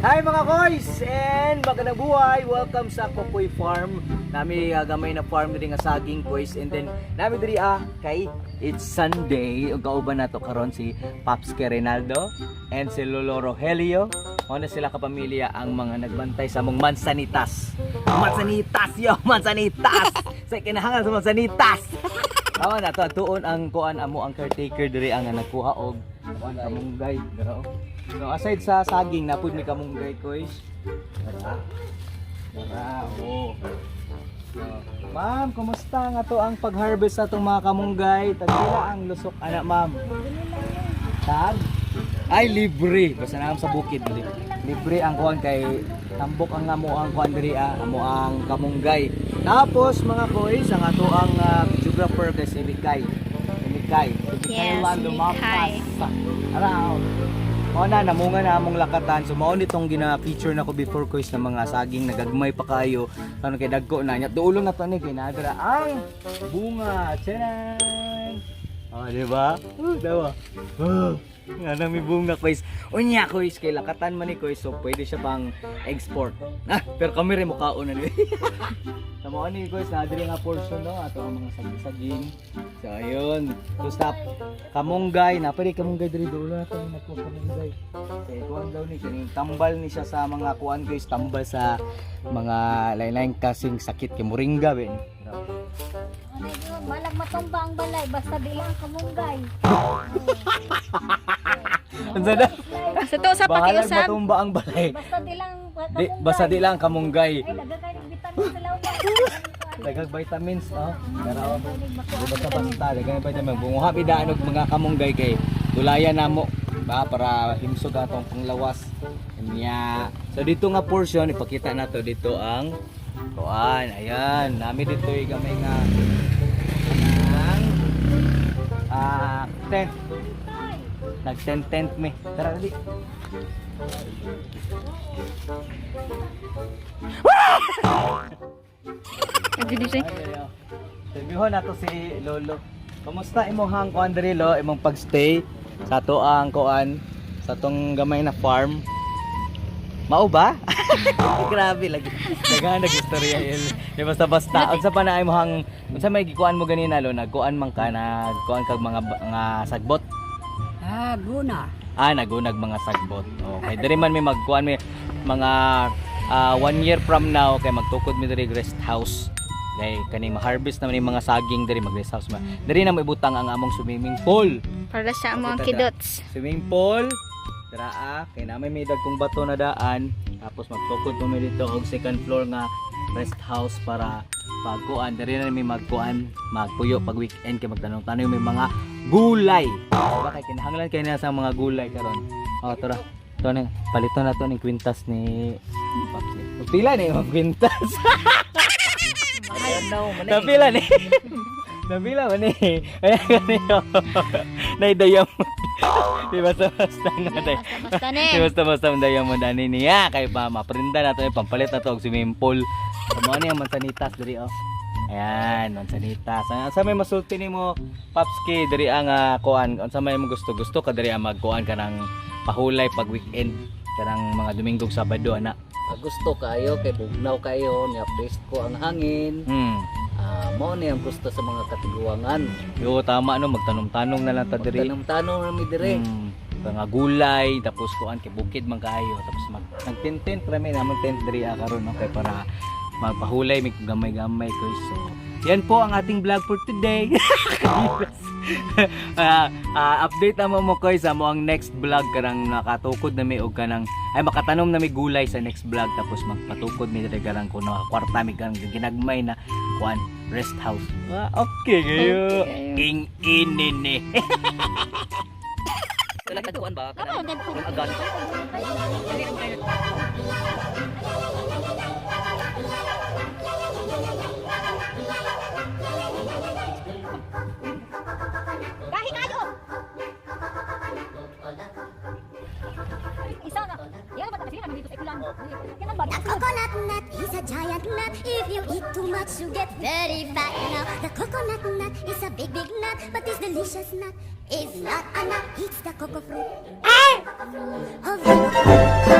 Hi, mga koys, and magandang buhay. Welcome sa Kokoy Farm. Nami gamay na farm diri nga saging, koys, and then nami diri kay it's Sunday ug kauban nato karon si Pops Renaldo and si Lolo Rogelio. Mao na sila kapamilya ang mga nagbantay sa among mansanitas. Mansanitas yo, mansanitas. Sa kinahanglan sa mansanitas. Tama na to, tuon ang kuan, amo ang caretaker diri ang nagkuha og kuan, kamunggay. Dira, oh. So aside sa saging, napud may kamunggay, koys. Dara. Dara, oh. So, ma'am, kumusta nga to ang pag-harvest sa atong mga kamunggay? Tagpila ang lusok ana, ma'am? Tag? Ay, libre. Basta na sa bukid diri. Libre ang kuan kay tambok ang amo ang kuan diri amo ang kamunggay. Tapos, mga koys, ang ato ang videographer kay si Mikay. Si Mikay. Si Mikay Yes, Lando Mikay. Mapas. Ara, oh. Mao na, namunga na among lakatan. So mao nitong gina-feature na ko before, koys, na mga saging nagagmay pa kayo. Ano kay dagko na nya. Dulo na to ni kay nadra ang bunga. Tcharan! Oh, di ba? Dawa. Nga na may bunga, koys. Unya, koys, kay lakatan man ni, koys, so pwede siya pang export. Ah, pero kami rin mukaon na ni. Sa mga ni, koys, na diri nga portion no ato ang mga saging. So ayun. So stop. Kamunggay, na pwede kamunggay diri, dulo na to nagko kamunggay. Kay kuan daw ni, kaning tambal ni siya sa mga kuan, koys, tambal sa mga lain-lain kasing sakit kay moringa ben. Ano yun, malag matumba ang balay, basta di lang kamunggay. Unsa na? Sa to sa Bahalag pakiusap. matumba ang balay. Basta di lang Di, kamunggay. basta di lang kamunggay. Ay, daghang kayo ng vitamin sa lawas. Daghang vitamins, oh. Pero di basta basta daghang vitamin. Bunguha bidaan og mga kamunggay kay dulayan namo ba para himsog atong panglawas. Nya. So dito nga portion ipakita nato dito ang kuan. Ayan, nami dito yung gamay nga ang tent. Nag tent tent mi. Tara dali. Sabihan nato si Lolo. Kamusta imong kuan diri, Lo, imong pagstay sa ato ang kuan sa atong gamay na farm? Mao ba? Grabe lagi. Daghan nag istorya yun. Di basta basta. Unsa pa na imong, unsa may gikuan mo ganina, Lo? Nagkuan man ka, nagkuan kag mga sagbot. Ah, guna. Ah, nagunag mga sagbot. Okay, diri man may magkuan may mga one year from now kay magtukod mi diri rest house. Kay kaning ma-harvest naman yung mga saging diri, mag rest house man. Diri na maibutang ang among swimming pool. Para sa among Pakita kidots. Swimming pool. Dira kay na may dagkong bato na daan. Tapos magtukod mo mi dito og second floor nga rest house para pagkuan diri na mi magkuan, magpuyo pag weekend kay magtanong-tanong may mga gulay. Diba kay kinahanglan kay na sa mga gulay karon. Oh, tara. Ito na, palito na to ning kwintas ni Pops ni. Pila ni imong kwintas? Napila ni. Napila man ni. Ay kaniyo. Nay diamond. Di basta basta nga day. Basta ni. Di basta basta ang diamond ani niya kay pa maprinda na to, eh, pampalit na to og swimming pool. So, mao ni ang mansanitas diri oh. Ayan, mansanitas. Ang sa may masulti nimo, Papski, diri ang kuan, unsa may mo gusto gusto ka diri ang magkuan ka ng pahulay pag weekend kanang mga Domingo ug Sabado ana? Ah, gusto kayo kay bugnaw kayo nya, presko ang hangin. Ah, mao ni ang gusto sa mga katiguangan. Yo, tama no, magtanom-tanom na lang ta diri. Magtanom-tanom ra mi dire. Mga gulay, tapos kuan kay bukid man kaayo, tapos mag nagtent-tent ra mi, namang tent diri karon no kay para magpahulay may gamay-gamay ko. So, yan po ang ating vlog for today. Update na mo koy sa mo ang next vlog karang nakatukod na mi og kanang ay makatanom na mi gulay sa next vlog, tapos magpatukod mi diri karang kuno kwarta mi karang ginagmay na kuan rest house. Ah, okay kayo. Okay kayo. Ing inini. Tagkuan ba kanang agan? Gahi kayo! Isa na. Yan ba kasi dito sa ikulan? Yan ba? The coconut nut is a giant nut. If you eat too much, you get very fat. Now, the coconut nut is a big, big nut, but this delicious nut is not a nut. It's the cocoa fruit. Of the